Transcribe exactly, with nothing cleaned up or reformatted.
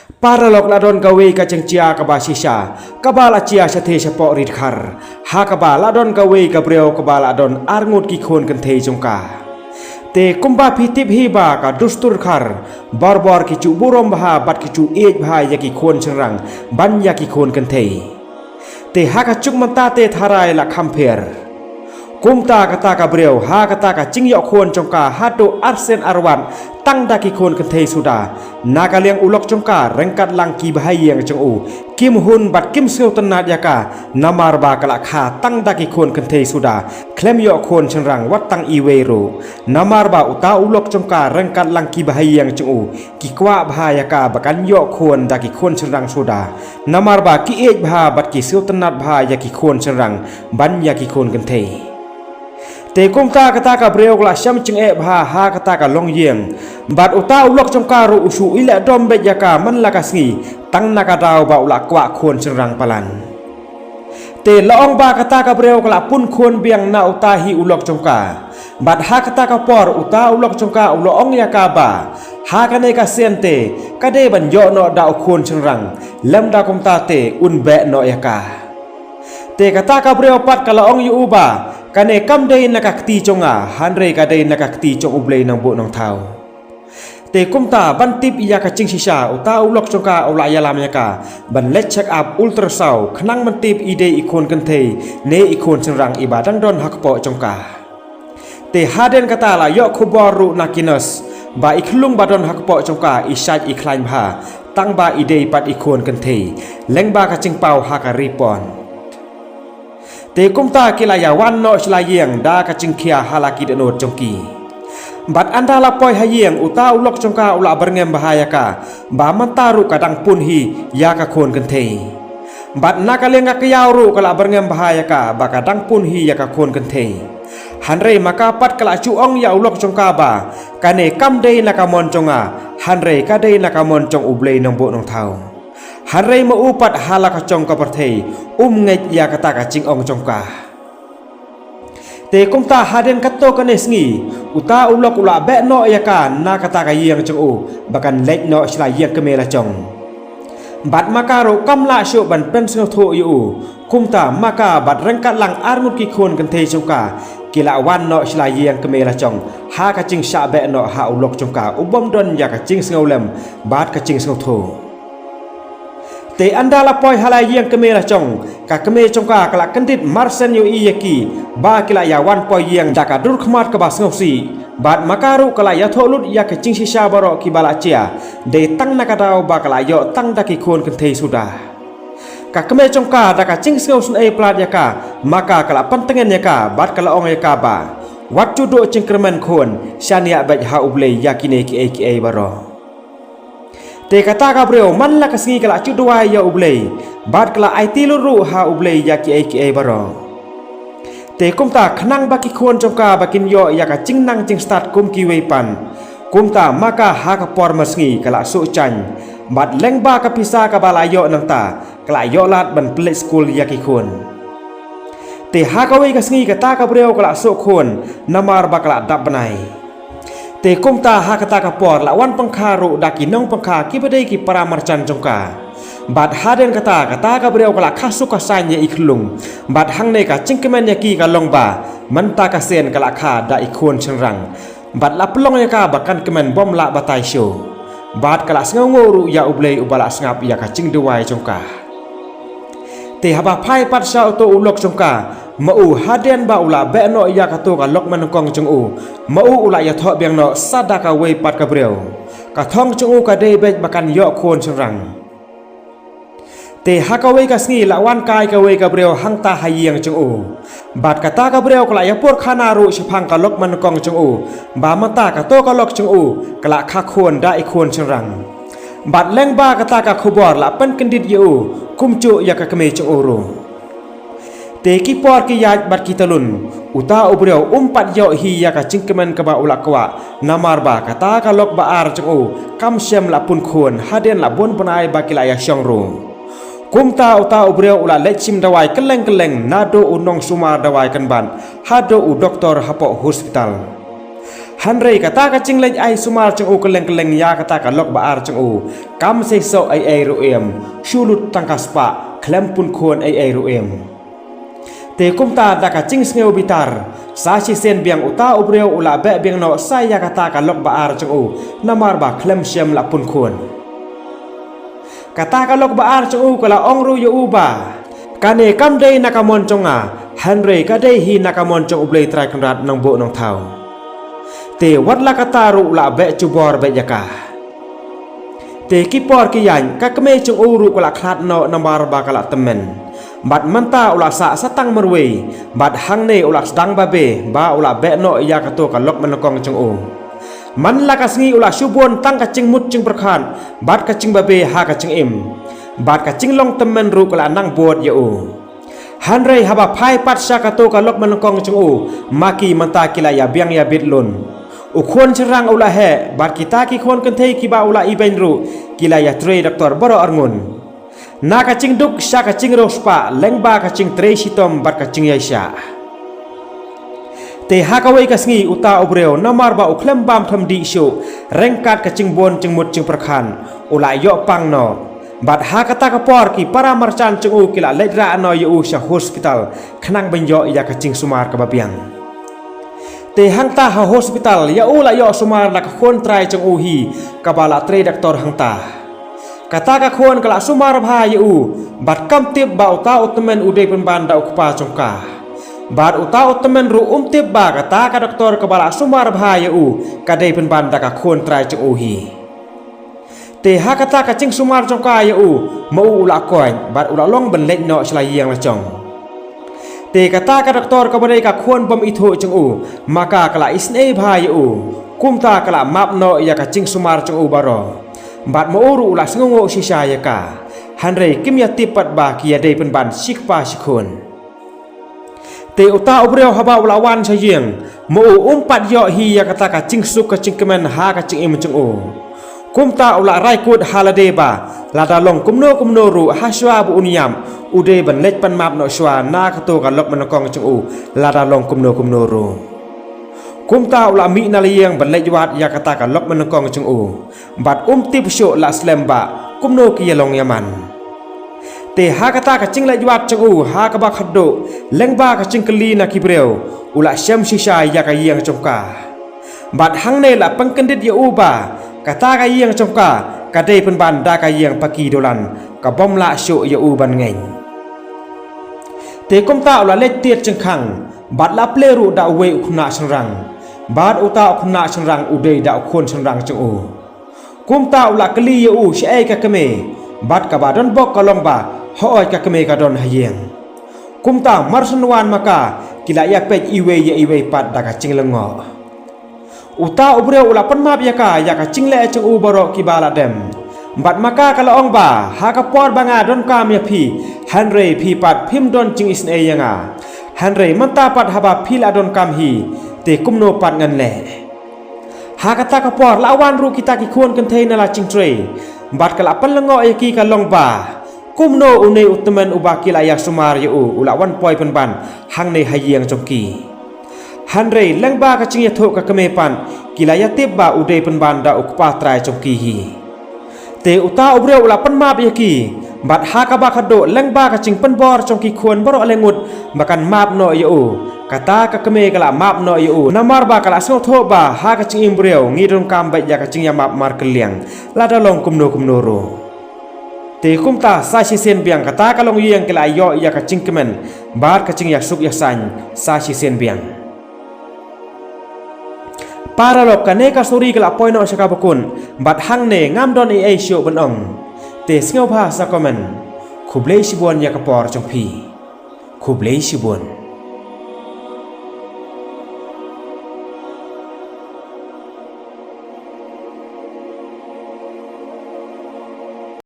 Paralok, la don kawei ka jingjia kaba shisha kaba la jia shatei shapoh ri dkhar, ha kaba la don kawei ka briew kaba la don arngut ki khun kynthei jong ka. Te kumba phi tip hi ba ka dustur dkhar, borbor ki ju burom bha bad ki ju ïeit bha ïa ki khun shynrang ban ïa ki khun kynthei. Te ha ka juk mynta te tharai la kham pher. Kumta kata ka briew ha kata ka jingïoh khun jong ka haduh arsien arwat tang da ki khun kynthei suda. Na ka liang u lok jong ka ryngkat lang ki bahaïing jong u kim hun bad kim sngewtynnat ïa ka, namar ba ka la kha tang da ki khun kynthei suda, khlem ïoh khun shynrang wat tang iwei ruh. Namar ba uta u lok jong ka ryngkat lang ki bahaïing jong u ki kwah bha ïa ka ba kan ïoh khun da ki khun shynrang suda, namar ba ki ïeit bha bad ki sngewtynnat bha ïa ki khun shynrang ban ïa ki khun kynthei. Te kumta kata ka briew ka la shem jingeh bha ha kata ka longïing, bad uta u lok jong ka ruh u shu ïaleh dom beit ïa ka man la ka sngi, tang na ka daw ba u la kwah khun shynrang palat. Te la ong ba kata ka briew ka la pun khun biang na uta hi u lok jong ka. Bad ha kata ka por uta u lok jong ka u la ong ïa ka ba ha kane ka sien te ka dei ban ïoh noh da u khun shynrang, lymda kumta te un beh noh ïa ka. Te kata ka briew pat ka la ong ïa u ba kane kam dei na ka kti jong nga, hynrei ka dei na ka kti jong U Blei Nongbuh Nongthaw. Te kumta ban tip ïa ka jingshisha, uta u lok jong ka u la ïalam ïa ka ban leit check up ultrasound khnang ban tip i dei i khun kynthei ne i khun shynrang iba dang don ha kpoh jong ka. Te hadien kata la ïoh khubor ruh na ki nurse ba i khyllung ba don ha kpoh jong ka i shait i khlaiñ bha, tang ba i dei pat i khun kynthei, lyngba ka jingpaw ha ka report. Te kumta ki la ïawan noh sha la ïing da ka jingkhia ha la ki dohnud jong ki. Bad ynda la poi ha ïing, uta u lok jong ka u la byrngem bha ïa ka ba mynta ruh ka dang pun hi ïa ka khun kynthei. Bad na ka liang ka kynja ruh ka la byrngem bha ïa ka ba ka dang pun hi ïa ka khun kynthei. Hynrei ma ka pat ka la ju ong ïa u lok jong ka ba kane kam dei na ka mon jong nga, hynrei ka dei na ka mon jong U Blei Nongbuh Nongthaw. Hynrei ma u pat ha la ka jong ka pyrthei um ngeit ïa kata ka jingong jong ka. Te kumta hadien katto katne sngi, uta u lok u la beh noh ïa ka na kata ka ïing jong u ba kan leit noh sha la ïing kmie la jong. Bad ma ka ruh kam lah shuh ban pynsngewthuh ïa u. Kumta ma ka bad ryngkat lang arngut ki khun kynthei jong ka ki la wan noh sha la ïing kmie la jong ha ka jingshah beh noh ha u lok jong ka u bym don ïa ka jingsngewlem bad ka jingsngewthuh. Te ynda la poi ha la ïing kmie la jong, ka kmie jong ka ka la kyndit marsen ïohi ïa ki ba ki la ïawan poi ïing da ka dur khmat kaba sngewsih. Bad ma ka ruh ka la ïathuh lut ïa ka jingshisha baroh kiba la jia, dei tang na ka daw ba ka la ïoh tang da ki khun kynthei suda. Ka kmie jong ka da ka jingsngewsynei palat ïa ka, ma ka ka la pyntngen ïa ka bad ka la ong ïa ka ba, wat ju duh jingkyrmen khun, shaniah beit ha U Blei ïa kine kiei kiei baroh. Te kata ka briew man la ka sngi ka la ju duwai ïa U Blei bad ka la aiti lut ruh ha U Blei ïa kiei kiei baroh. Te kumta khnang ba ki khun jong ka ba kin ïoh ïa ka jingnang jingstad kum kiwei pat, kumta ma ka ha ka por mar sngi ka la suh jaiñ bad lyngba ka pisa kaba la ïoh nangta ka la ïoh lad ban pynleit skul ïa ki khun. Te ha kawei ka sngi kata ka briew ka la suh khun namar ba ka la dap bnai. Te kumta ha kata ka por la wan pangkha ruh da ki nongpangkha kiba dei ki para marjan jong ka. Bad hadien kata, kata ka briew ka la kha suk kha saiñ ïa i khyllung. Bad hangne ka jingkmen ïa ki ka long ba mynta ka sien ka la kha da i khun shynrang. Bad la pynlong ïa ka ba kan kmen bym lah batai shuh. Bad ka la sngewnguh ruh ïa U Blei uba la sngap ïa ka jingduwai jong ka. Te haba phai pat sha uto u lok jong ka, ma u hadien ba u la beh noh ïa kato ka lok mynnyngkong jong u, ma u u la ïathoh biang noh sa da kawei pat ka briew. Ka thong jong u ka dei beit ba kan ïoh khun shynrang. Te ha kawei ka sngi la wan kai kawei ka briew hangta ha ïing jong u. Bad kata ka briew ka la ïapur khana ruh shaphang ka lok mynnyngkong jong u, ba mynta kato ka lok jong u ka la kha khun da i khun shynrang. Bad lyngba kata ka khubor la pynkyndit ïa u kumjuh ïa ka kmie jong u ruh. Te ki por ki ïaid bad ki talun, uta u briew um pat ïoh hi ïa ka jingkmen kaba u la kwah, namar ba kata ka lok ba ar jong u kam shym la pun khun hadien la bun bnai ba ki la ïashong ruh. Kumta uta u briew u la leit shim dawai kylleng kylleng naduh u nongsumar dawai kynbat haduh u doktor hapoh hospital. Hynrei kata ka jingleit ai sumar jong u kylleng kylleng ïa kata ka lok ba ar jong u kam sei soh ei ei ruh em, shu lut tang ka spah khlem pun khun ei ei ruh em. Te kumta da ka jingsngew bitar, sa shisien biang uta u briew u la beh biang noh sa ïa kata ka lok ba ar jong u, namar ba khlem shym la pun khun. Kata ka lok ba ar jong u ka la ong ruh ïa u ba, kane kam dei na ka mon jong nga, hynrei ka dei hi na ka mon jong U Blei Trai Kynrad Nongbuh Nongthaw. Te wat la kata ruh u la beh jubor beh ïa ka. Te ki por ki ïaid, ka kmie jong u ruh ka la khlad noh namar ba ka la tymmen. Bad mynta u la sah sa tang marwei, bad hangne u la sdang babe ba u la beh noh ïa kato ka lok mynnyngkong jong u. Man la ka sngi u la shu bun tang ka jingmut jingpyrkhat bad ka jingbabe ha ka jingim. Bad ka jinglong tymmen ruh ka la nang bud ïa u. Hynrei haba phai pat sha kato ka lok mynnyngkong jong u, ma ki mynta ki la ïa biang ïa bit lun. U khun shynrang u la heh, bad kita ki khun kynthei kiba u la ibeiñ ruh, ki la ïa trei doktor baroh arngut. Na ka jingduk sha ka jingriewspah, lyngba ka jingtrei shitom bad ka jingïaishah. Te ha kawei ka sngi uta u briew namar ba u khlem bam tham dih shuh, ryngkat ka jingbun jingmut jingpyrkhat, u la ïoh pang noh. Bad ha kata ka por ki para marjan jong u ki la leit rah noh ïa u sha hospital, khnang ban ïoh ïa ka jingsumar kaba biang. Te hangta ha hospital ïa u la ïoh sumar na ka khun trai jong u hi, kaba la trei doktor hangta. Kata ka khun ka la sumar bha ïa u, bad kam tip ba uta u tymmen u dei pynban da u kpa jong ka. Bad uta u tymmen ruh um tip ba kata ka doktor kaba la sumar bha ïa u, ka dei pynban da ka khun trai jong u hi. Te ha kata ka jingsumar jong ka ïa u, ma u u la koit, bad u la long ban leit noh sha la ïing la jong. Te kata ka doktor kaba dei ka khun bym ithuh jong u, ma ka ka la isynei bha ïa u. Kumta ka la map noh ïa ka jingsumar jong u baroh. Bad ma u ruh u la sngewnguh shisha ïa ka. Hynrei kim ïa tip pat ba ki ïa dei pynban shi kpa shi khun. Te uta u briew haba u la wan sha ïing, ma u um pat ïoh hi ïa kata ka jingsuk ka jingkmen ha ka jingim jong u. Kumta u la rai kut ha lade ba, lada long kumno kumno ruh ha shuwa ba un ïap, u dei ban leit pan map noh shuwa na kato ka lok mynnyngkong jong u, lada long kumno kumno ruh. Kumta u la mih na la ïing ban leit wad ïa kata ka lok mynnyngkong jong u. Bad um tip shuh la slem ba, kumno ki ïa long ïa man. Te ha kata ka jingleit wad jong u, ha kaba khatduh, lyngba ka jingkylli na ki briew, u la shem shisha ïa ka ïing jong ka. Bad hangne la pynkyndit ïa u ba, kata ka ïing jong ka, ka dei pynban da ka ïing paki dolan, ka bym lah shuh ïa u ban ngeit. Te kumta u la leit tied jingkhang, bad la plie ruh da uwei u khynnah shynrang. Bad uta u khynnah shynrang u dei da u khun shynrang jong u. Kumta u la kylli ïa u shaei ka kmie, bad kaba don bok ka long ba, hooid ka kmie ka don ha ïing. Kumta mar shen wan ma ka, ki la ïa peit iwei ïa iwei pat da ka jinglyngngoh. Uta u briew u la pan map ïa ka, ïa ka jingleh jong u baroh kiba la dem. Bad ma ka ka la ong ba, ha ka por ba nga donkam ïa phi, hynrei phi pat phim don jingisynei ïa nga. Hynrei mynta pat haba phi la donkam hi, te kumno pat ngan leh. Ha kata ka por la wan ruh kita ki khun kynthei na la jingtrei. Bad ka la pynlyngngoh ïa ki ka long ba, kumno une u tymmen uba ki la ïa sumar ïa u, u la wan poi pynban, hangne ha ïing jong ki. Hynrei lyngba ka jingïathuh ka kmie pat, ki la ïa tip ba u dei pynban da u kpa trai jong ki hi. Te uta u briew u la pan map ïa ki, bad ha kaba khatduh lyngba ka jingpynbor jong ki khun baroh lyngngut, ba kan map noh ïa u. Kata ka kmie ka la map noh ïa u, namar ba ka la sngewthuh ba ha ka jingim briew, ngi donkam beit ïa ka jingïamap markylliang, lada long kumno kumno ruh. Te kumta sa shisien biang kata ka longïing ka la ïoh ïa ka jingkmen, bad ka jingïasuk ïasaiñ, sa shisien biang. Paralok, kane ka suri ka la poi noh sha kaba kut, bad hangne ngam don ei ei shuh ban ong. Te sngewbha sa comment. Khublei shibun ïa ka por jong phi. Khublei shibun.